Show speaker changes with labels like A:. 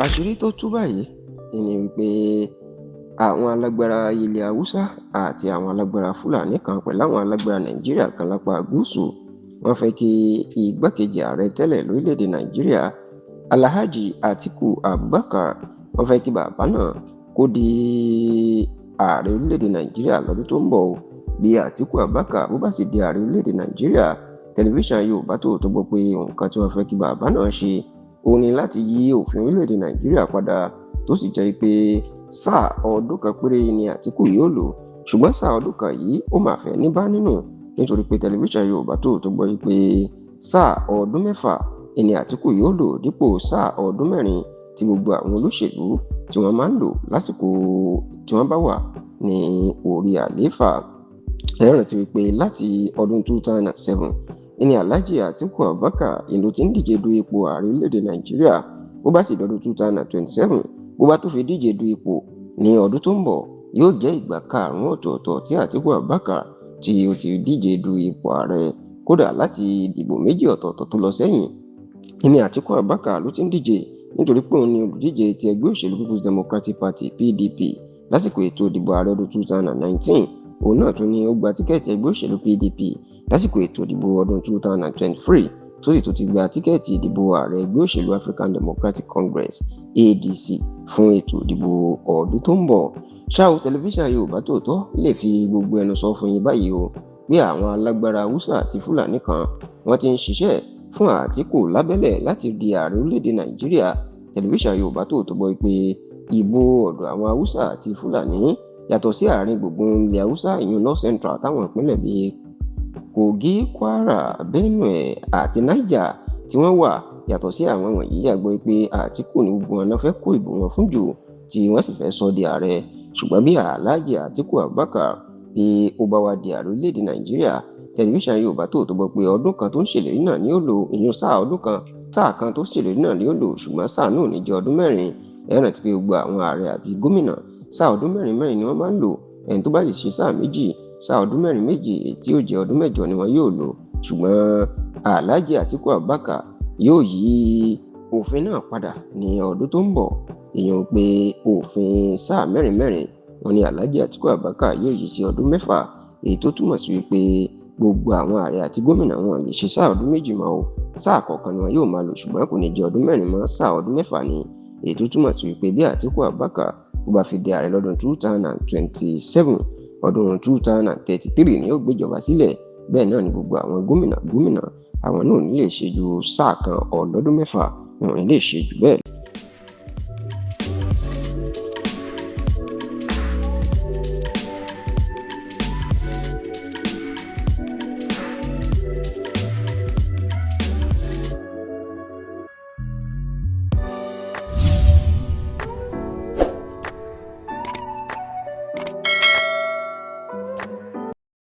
A: Àṣírí tó tú báyìí ni wípé àwọn alágbára ilẹ̀ Haúsá àti àwọn alágbára Fúlàní kan pẹ̀lú àwọn alágbára Nàìjíríà kan lápá gúúsù, wọ́n fẹ́ kí igbákejì ààrẹ tẹ́lẹ̀ lórílẹ̀‐èdè Nàìjíríà, Alhaji Atiku Abubakar, wọ́n fẹ́ kí bàbá náà kó di ààrẹ orílẹ̀‐èdè Nàìjíríà lọ́dún tó ń bọ̀ o. Bí Atiku Abubakar bó bá sì di ààrẹ orílẹ̀‐èdè Nàìjíríà, Tẹlifíṣàn Yorùbá Tòótọ́ gbọ́ pé nǹkan tí wọ́n fẹ́ kí bàbá náà ṣe òun ni láti yí òfin orílẹ̀‐èdè Nàìjíríà padà, tó sì jẹ́ pé sáà ọdún kan péré ni Àtíkù yóò lò. Ṣùgbọ́n sáà ọdún kan yìí, ó máa fẹ́ ní bá nínú, nítorí pé Tẹlifíṣàn Yorùbá Tòótọ́ gbọ́ pé sáà ọdún 6 ni Àtíkù yóò lò dípò sáà ọdún 4 tí gbogbo àwọn olóṣèlú tí wọ́n máa ń lò lásìkò tí wọ́n bá wà ní orí àlééfà. Ẹ rántí wípé láti ọdún 2007 ní Alhaji Atiku Abubakar ìlú tí ń díje du ipò ààrẹ orílẹ̀-èdè Nàìjíríà. Bó bá sì dọdún 2027, bó bá tó fi díje du ipò ní ọdún tó ń bọ̀, yóò jẹ́ ìgbà karùn-ún ọ̀tọ̀ọ̀tọ̀ tí Atiku Abubakar tí ó ti díje du ipò ààrẹ. Kódà láti ìdìbò méjì ọ̀tọ̀ọ̀tọ̀ tó lọ sẹ́yìn ní Atiku Abubakar ló ti ń díje, nítorí pé òun ni olùdíje ti ẹgbẹ́ òṣèlú People's Democratic Party, PDP, lásìkò ètò ìdìbò ààrẹ ọdún 2019. Òun náà tún ni ó gba tíkẹ́ẹ̀tì ẹgbẹ́ òṣèlú PDP lásìkò ètò ìdìbò ọdún 2023, tó sì tún ti gba tíkẹ́ẹ̀tì ìdìbò ààrẹ ẹgbẹ́ òṣèlú African Democratic Congress, ADC, fún ètò ìdìbò ọdún tó ń bọ̀. Ṣá o, Tẹlifíṣàn Yorùbá Tòótọ́ lè fi gbogbo ẹnu sọ fún yín báyìí o pé àwọn alágbára Haúsá àti Fúlàní kan, wọ́n ti ń ṣiṣẹ́ fún Àtíkù lábẹ́lẹ̀ láti di ààrẹ orílẹ̀-èdè Nàìjíríà. Tẹlifíṣàn Yorùbá Tòótọ́ gbọ́ pé ìbò ọ̀dọ̀ àwọn Haúsá àti Fúlàní, yàtọ̀ sí àárín gbùngbùn ilẹ̀ Haúsá, ìyún North Central, táwọn ìpínlẹ̀ bíi Kogi, Kwara, Benue àti Niger tí wọ́n wà, yàtọ̀ sí àwọn wọ̀nyí, a gbọ́ pé Àtíkù ní gbogbo wọn náà fẹ́ kó ìbò wọn fún jù, tí wọ́n sì fẹ́ sọ di ààrẹ. Ṣùgbọ́n bí Alhaji Atiku Abubakar bí ó bá wá di ààrẹ orílẹ̀-èdè Nàìjíríà, Tẹlifíṣàn Yorùbá Tòótọ́ gbọ́ pé ọdún kan tó ń ṣèlérí náà ni ó lò, ìyún sáà ọdún kan, sáà kan tó ṣèlérí náà ni ó lò, ṣùgbọ́n sáà náà ò ní jẹ́ ọdún 4. Ẹ rántí pé gbogbo àwọn ààrẹ àbí gómìnà, sáà ọdún mẹ́rin mẹ́rin ni wọ́n máa ń lò. Ẹni tó bá lè ṣe sáà 2, sáà ọdún 4 méjì, èyí tí ó jẹ́ ọdún 8 ni wọ́n yóò lò. Ṣùgbọ́n Alhaji Atiku Abubakar yóò yí òfin náà padà ní ọdún tó ń bọ̀, èèyàn pé òfin sáà mẹ́rin mẹ́rin wọn ni Alhaji Atiku Abubakar yóò yí sí ọdún 6, èyí tó túmọ̀ sí wípé gbogbo àwọn ààrẹ àti gómìnà wọn lè ṣe sáà ọdún 2 mọ́ o. Sáà kọ̀ọ̀kan ni wọn yóò máa lò, ṣùgbọ́n kò ní jẹ́ ọdún 4 mọ́, sáà ọdún 6 ni, èyí tó túmọ̀ sí wípé bí Atiku Abubakar bó bá fi di ààrẹ lọ́dún 2027, ọdún 2033 ni yóò gbéjọba sílẹ̀. Bẹ́ẹ̀ náà ni gbogbo àwọn gómìnà gómìnà, àwọn náà ò ní lè ṣe ju sáà kan ọlọ́dún 6, wọn ò ní lè ṣe jù bẹ́ẹ̀.